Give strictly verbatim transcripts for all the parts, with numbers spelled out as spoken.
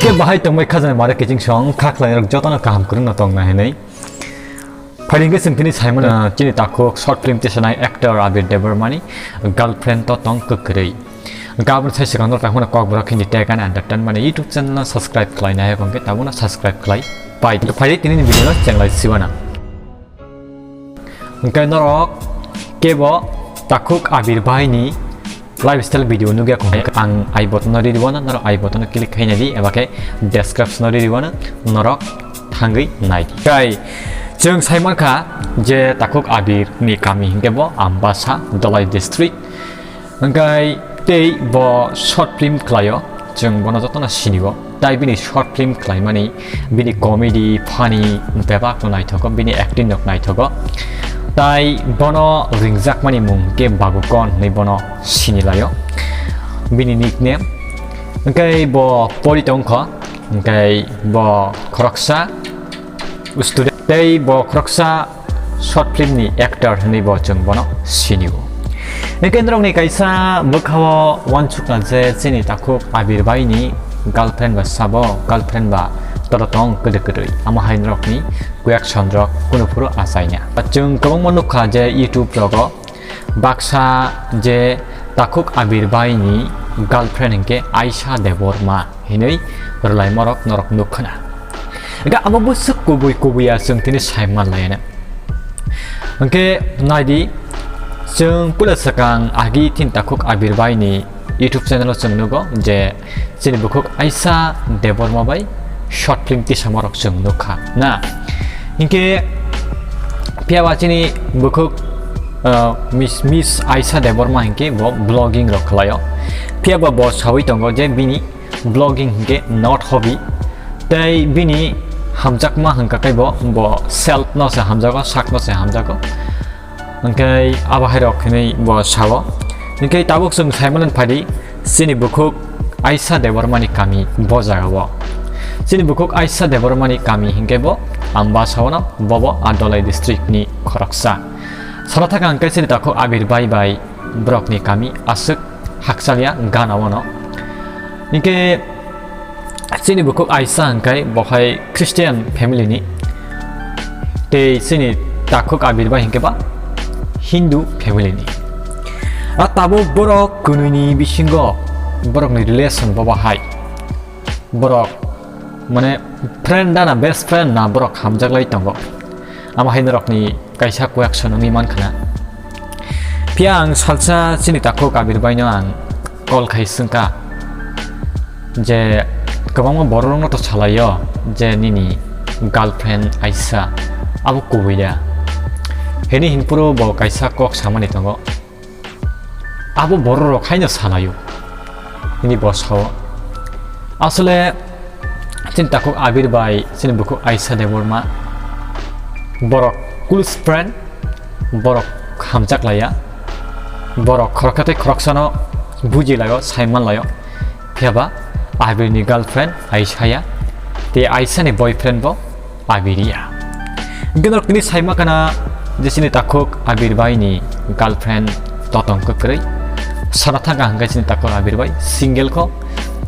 Ke bahai tongbai khajana mare kiching song kha khlainai rok jotono kaham kwrwngno tongna hinwi. Phaidi hwnkhe chwng tini saimano, ah, chini takhuk short film tisanai actor Abir Debbarmani girlfriend to tong kwkrwi. Hwnkhe aboni sai swkang norok tangmano Kokborok Hindi Tech and Entertainment YouTube channel no subscribe khlainai hwnkhe tabukno subscribe khlai pai. Phaidi tini ni video no chenglai siwana. Hwnkhe norok kebo takhuk Abir bhai ni lifestyle video nugya kong ang I button no riri wana, norok I button no click khaina di, eba khe description no riri wana, norok thangwi nai di. Kai chwng sai mankha je takhuk Abir ni kami hwnkhe bo Ambasa, Dhalai district. Hwnkhe tei bo short film khlaio, chwng bono jotono sinio. Tai bini short film khlaimani, bini comedy, funny, bebak no naithogo, bini acting rok naithogo. Tai bono ringjakmani mung khe Babu Kon hinwi bono sinilaio, bini nickname. Hwnkhe bo pori tongkho, hwnkhe bo khoroksa student, tei bo khoroksa short film ni actor hinwi bo chwng bono sinio. Hwnkhe norokni kaisa bwkhao uansukna je chini takhuk Abir bhai ni girlfriend ba sabo, girlfriend ba toro tong kwdwi kwdwi. Amo hai norokni kuyak sonrok kunu phuru achaina. Chwng kwbangma nukha je YouTube rogo baksa je takhuk Abir bhai ni girlfriend hwnkhe Aisha Debbarma hinwi rwlaimorok norok nukkhwna. Hwnkhe abo bwswk kubui kubui ya chwng tini sai manlaiya. Hwnkhe naidi, chwng puila swkang agi tini takhuk Abir bhai ni YouTube channel o chwng nugo je chini bukhuk Aisha Debbarma bai short film tisamorok chwng nukha na. Hwnkhe phiyaba chini bukhuk, uh, Miss, Miss Aisha Debbarma hwnkhe bo vlogging rok khlaio. Phiyaba bo sawi tongo je bini vlogging hwnkhe not hobby. Tei bini hamjakma hwnkha khe bo, bo self no se hamjago, sak no se hamjago. Hwnkhe abo hai rok hinwi bo sao. Hwnkhe tabuk chwng sai mano phaidi chini bukhuk Aisha Debbarma ni kami bo jaga o. Chini bukhuk Aisha Debbarma ni kami hwnkhe bo Ambasa o no, bobo a Dhalai district ni khoroksa. Sana thaka hwnkhe chini takhuk Abir bhai bai borok ni kami aswk hakchal ya gana o no. Hwnkhe chini bukhuk Aisha hwnkhe bo hai Christian family ni, tei chini takhuk Abir bai hwnkhe ba Hindu family ni. A tabuk borok kwnwi ni bisingo borok ni relation bo bahai. Borok mane friend da na best friend na borok hamjak lai tongo. Amo hai norok ni kaisa question wngwi mankha na. Phiya ang salsa chini takhuk Abir bai no ang call khai swngkha je kwbangma borok rok no to salaio je nini girlfriend Aisha abo kubui da. Hini hinphuru bo kaisa kok samani tongo. Abo borok rok haino salaio. Hini bo sao. Asole chini takhuk Abir bai chini bukhuk Aisha Debbarma borok close friend, borok hamjak laiya, borok khoroksa tei khoroksano buji laio, saiman laio. Phiyaba Abir ni girlfriend Aisha ya, tei Aisha ni boyfriend bo Abir ya. Hwnkhe norok tini saima kana je chini takhuk Abir bai ni girlfriend totong kwkrwi. Sana thangkha hwnkhe chini takhuk Abir bai single kho,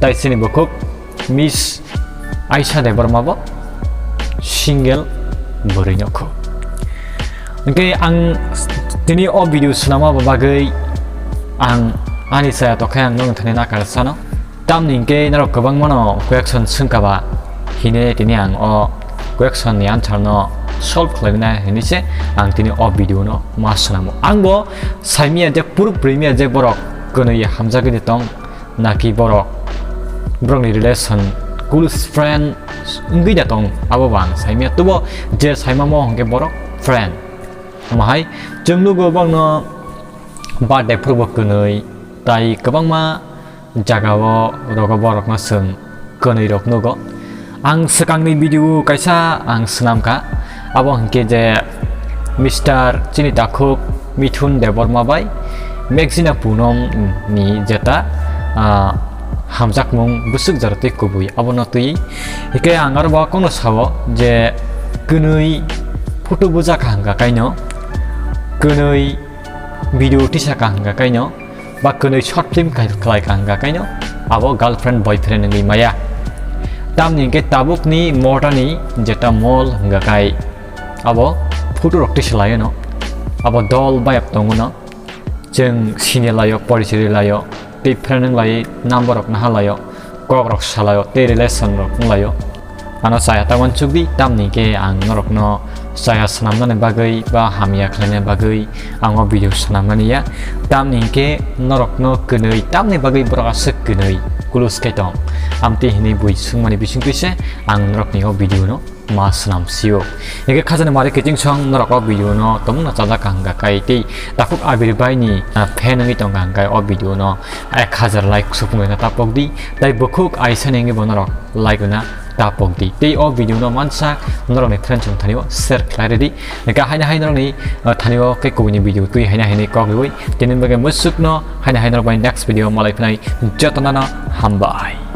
tai chini bukhuk Miss Aisha Debbarma bo single bwrwi no kho. Hwnkhe ang tini o video swnama bagwi ang ani chaya tokhe ang nokni thani nakar sano. Tamni hwnkhe norok kwbangmano question swngkha ba hine tini ang o question ni answer no solve khlaimina hinwi se ang tini o video no ma swnamo. Ang bo saimia je proof rwmia je borok kwnwi hamjagwi de tong naki borok borokni relation close friend wngwi da tong abo bo ang saimia tubo je saimamo hwnkhe borok friend. Mahai chwng nugo bokno birthday phuru bo kwnwi tai kwbangma jagao rogo borokno chwng kwnwi rok nugo. Ang swkangni video kaisa ang swnamkha, abo hwnkhe je Mister chini takhuk Mithun Debbarma bai Megzina Punom ni jeta, ah, hamjakmung bwswk jora twi kubui abono twi. Hwnkhe ang aro bo kokno sao je kwnwi photo bujak hangka kaino, kwnwi video tisa ka hangka kaino, ba kwnwi short film khai-, khlai ka hangka kaino, abo girlfriend boyfriend wngwi maya. Tamni hwnkhe tabukni motani jeta mol hwnkha khai abo photo rok twi swlaio no, abo dol bayap tongo no, chwng sini laio, porichiri laio, tei friend wng lai, number rok naha laio, kok rok salaio, tei relation rok wng laio. Ano chaya ta uansuk di, tamni hwnkhe ang norokno chaya swnamnani bagwi ba hamya khlaina bagwi ang o video swnamnani ya. Tamni hwnkhe norokno kwnwi, tamni bagwi borok aswk kwnwi kulus khe tong? Amtwi hinwi bui swngmani bisingtwi se ang norokni o video no ma swnam sio. Hwnkhe khajani mari kiching song norok o video no tongna chajak ka hwnkha khai tei takhuk Abir bai ni, ah, fan wngwi tongkha hwnkhe o video no ek hajar like supung wngna ta pok di, tei bukhuk aisa ni wngwi bo norok like wngna ta pok di. Tei o video no mansa norokni friends rok thani o share khlai rw di. Hwnkhe haino hai norokni, ah, thani o khe kubuni video twi haino haino kok riwi. Tini bagwi musuk no haino hai norok bai next video malai phinai, jotono no hambai.